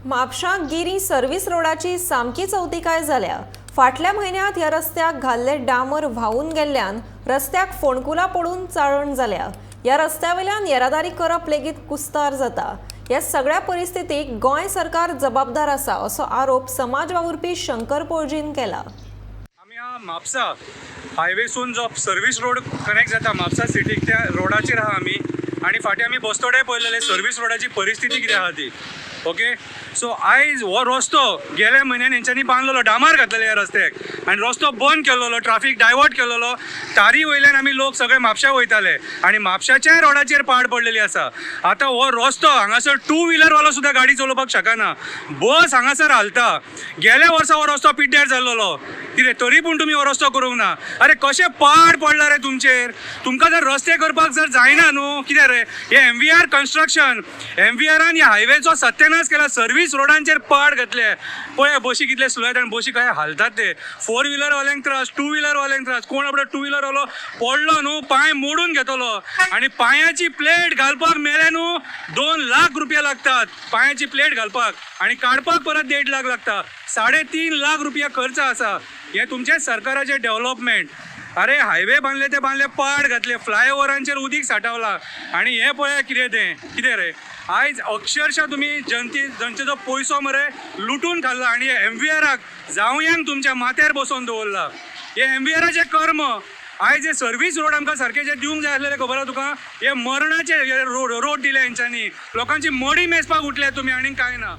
म्हापशां गिरी सर्व्हिस रोडाची सामकी चवतिकाय जाल्या. फाटल्या म्हयन्यांत ह्या रस्त्याक घाल्ले डांबर व्हांवून गेल्ल्यान रस्त्याक फोंडकुलां पडून चाळण जाल्या. ह्या रस्त्यावेल्यान येरादारी करप लेगीत कुस्तार जाता. ह्या सगळ्या परिस्थितीक गोंय सरकार जबाबदार आसा असो आरोप समाज वावुरपी शंकर पोळजीन केला. आमी आहा म्हापसा हायवेसून जो सर्वीस रोड कनेक्ट जाता म्हापसा सिटीक, त्या रोडाचेर आहा आमी. आनी फाटीं आमी बस्तोडे पळयलेले सर्वीस रोडाची परिस्थिती कितें आहा ती. ओके, सो आयज हो रस्तो गेल्या म्हयन्यान हेंच्यांनी बांदलेलो, डामार घातलेले ह्या रस्त्याक आनी रस्तो बंद केलेलो, ट्राफीक डायवर्ट केलेलो. तारी वयल्यान आमी लोक सगळे म्हापशा वयताले आनी म्हापशाच्याय रोडाचेर पाड पडलेली आसा. आतां हो रस्तो हांगासर टू व्हिलरवालो सुद्दां गाडी चलोवपाक शकना, बस हांगासर हालता. गेल्या वर्सा हो रस्तो पिड्ड्यार जाल्लोलो, कितें तरी पूण तुमी हो रस्तो करूंक ना. अरे, कशें पाड पडला रे तुमचेर? तुमकां जर रस्ते करपाक जर जायना न्हू, कितें रे हे एमवीआर कन्स्ट्रक्शन? एमवीआरान ह्या हायवेचो सत्यानाश केला, सर्वीस रोडांचेर पाड घातले. पळय, बशी कितले स्लो येतात आनी बशी कशे हालतात ते. फोर व्हिलरवाल्यांक त्रास, टू व्हिलरवाल्यांक त्रास. कोण आपलो टू व्हिलरवालो पडलो न्हू, पांय मोडून घेतलो आनी पांयाची प्लेट घालपाक मेले न्हू, 2 लाख रुपया लागतात पांयाची प्लेट घालपाक आनी काडपाक परत 1.5 लाख लागता. 3.5 लाख रुपया खर्च आसा. हे तुमचें सरकाराचें डेव्हलपमेंट? अरे, हायवे बांदले ते बांदले, पाड घातले, फ्लायओवरांचेर उदीक साठावला आनी हे पळया कितें तें. कितें रे, आयज अक्षरशः तुमी जनतेचो पयसो मरे लुटून खाल्ला आनी एमवीआराक जावयांक तुमच्या माथ्यार बसोवन दवरला. हे एमवीआराचें कर्म. आयज हे सर्वीस रोड आमकां सारके जे दिवंक जाय आसलेले, खबर आहा तुका, हे मरणाचे हे रोड रोड दिले हेंच्यांनी. लोकांची मडी मेजपाक उठले तुमी आनी कांय ना.